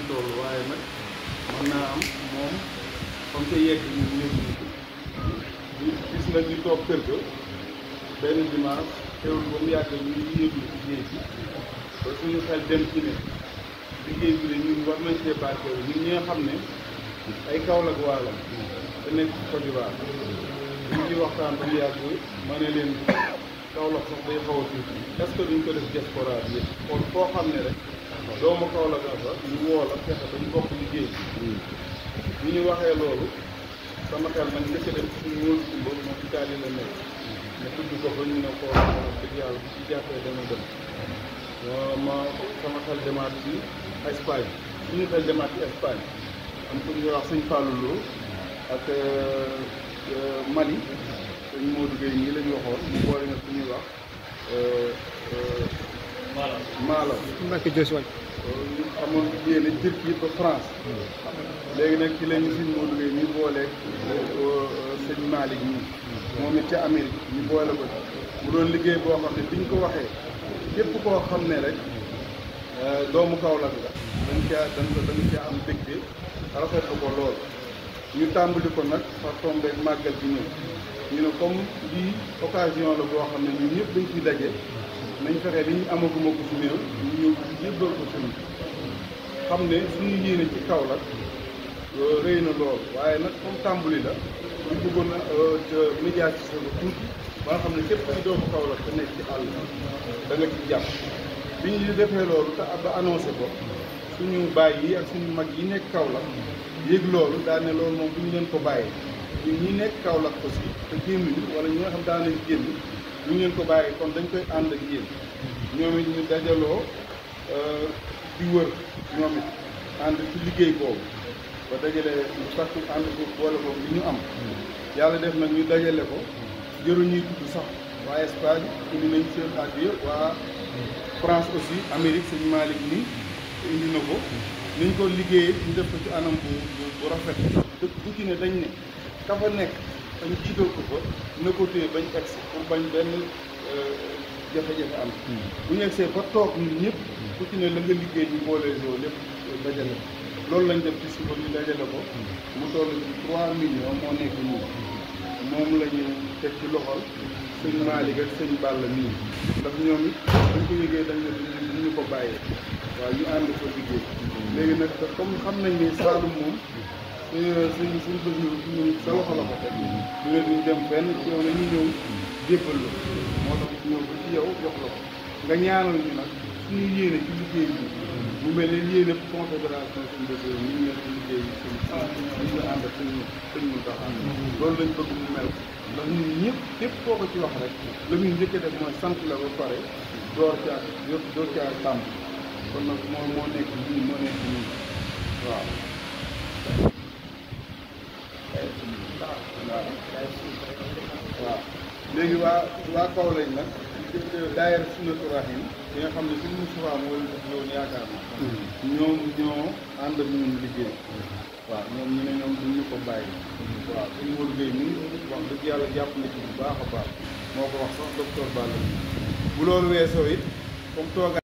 ñu toll waaye nag mën naa am moom comme que yegg ñu ñëw ñu gis nag ñu toog kër ga benn dimanche teewul ba mu yàgg ñu yëglu liggéey bi ba suñu xel dem ci ne liggéey bi de ñun war nañ cee barkeelu ñun ñi nga xam ne ay Kaolack waalam te nekk ci Côte d'Ivoire ñu ci waxtaan ba mu yàgg ma ne leen Kaolack sax day xaw a tuuti est-ce que duñ ko def diaspora bi yëpp kon foo xam ne rek doomu Kaolack a fa ñu woo la fexe dañ bokk liggéey bi ñu waxee loolu sama xel nag njëkk a dem suñu wóolu kumba moom Italie la nekk ne tudd ko fa ñu ne ko dëgg yàlla bu ci jàppee dana dem ma sama xel demaat ci Espagne suñu xel demaat ci Espagne am ku ñuy wax sëñ Fallou Lo ak Mali sëñ Modou Gueye ñii la ñu waxoon mu boole na ku ñuy wax Maalaw Mbacke Dios waay ñu amoon yéene Turquie ba France léegi nag ci lañu sëñ Modou Gueye ñu booleeg sëñ Malick ñi moom it ca Amérique ñu boole ko mu doon liggéey boo xam ne biñ ko waxee képp koo xam ne rek doomu Kaolack la dañ caa am dëgte rafetlu ko lool ñu tàmbali ko nag par tombé màggal bi ñëw ñu ne comme lii occasion la boo xam ne ñun ñëpp dañ ciy daje nañ fexe li ñu amaguma ko su néew ñu ñëw ci jébbal ko suñu xam ne suñu yéene ci Kaolack rëy na lool waaye nag comme tàmbali la ñu bëggoon a médiatiser ko tuuti ba nga xam ne képp kuy doomu Kaolack te nekk ci àll da nga ci jàpp bi ñu defee loolu te ba annoncé ko suñu baay yi ak suñu mag yi nekk Kaolack yéeg loolu daal ne loolu moom bu ñu leen ko bàyyee ñun ñi nekk Kaolack aussi te génnuñu wala ñi nga xam daan nañ génn bu ñu leen ko bàyyee kon dañ koy ànd ak yéen ñoom it ñu dajaloo di wër ñoom it ànd ci liggéey boobu ba dajale sakku ànd ko boole ko li ñu am yàlla def nag ñu dajale ko jëru ñuy tudd sax waa Espagne indi nañ seen addiya waa France aussi Amérique sëñ Malick nii indi na ko niñ ko liggéeyee ñu def ko ci anam bu rafet dëkk bu ci ne dañ ne ka fa nekk dañ jiital ko fa na ko téye bañ egsi pour bañ benn jafe-jafe am bu ñu egsee ba toog ñun ñëpp ku ci ne la nga liggéey ñu boole loolu lépp dajale loolu lañ def ci suba ñu dajale ko mu toll ci 3 millions moo nekk nii moom la ñu teg ci loxol sëñ Malick ak sëñ Balla nii ndax ñoom it dañ ko yëgee dañ ne duñu ko bàyyee waaw ñu ànd ko liggéey léegi nag comme xam nañ ni Saloum moom suñ bés ñu sa loxo la ko teg ñu ne duñ dem fenn ci yow la ñu ñëw jébbal la moo tax ñëw ba ci yow jox la ko nga ñaanal ñu nag suñu yéene ci liggéey bi mu mel ne yéene confédération suñu bés ñu ngi leen ci liggéey bi suñu ànd ak suñ mun tax ànd loolu lañ bëgg mu mel ndax ñun ñëpp képp koo ko ci wax rek la ñuy njëkk a def mooy sant la ba pare door caa tàmb kon nag moo nekk nii moo nekk nii waaw waaw léegi waa kaw lañ nag daayira Sunnatu Rahim bi nga xam ne suñu Moustapha moo leen def loolu yaakaar na ñoom ñoo ànd ak ñun liggéey waaw ñoom ñu ne ñoom duñ ñu ko bàyyi waaw suñu Modou Gueye mi wax dëgg yàlla jàpp na ci bu baax a baax moo ko wax sax docteur Balla bu loolu weesoo it comme tooga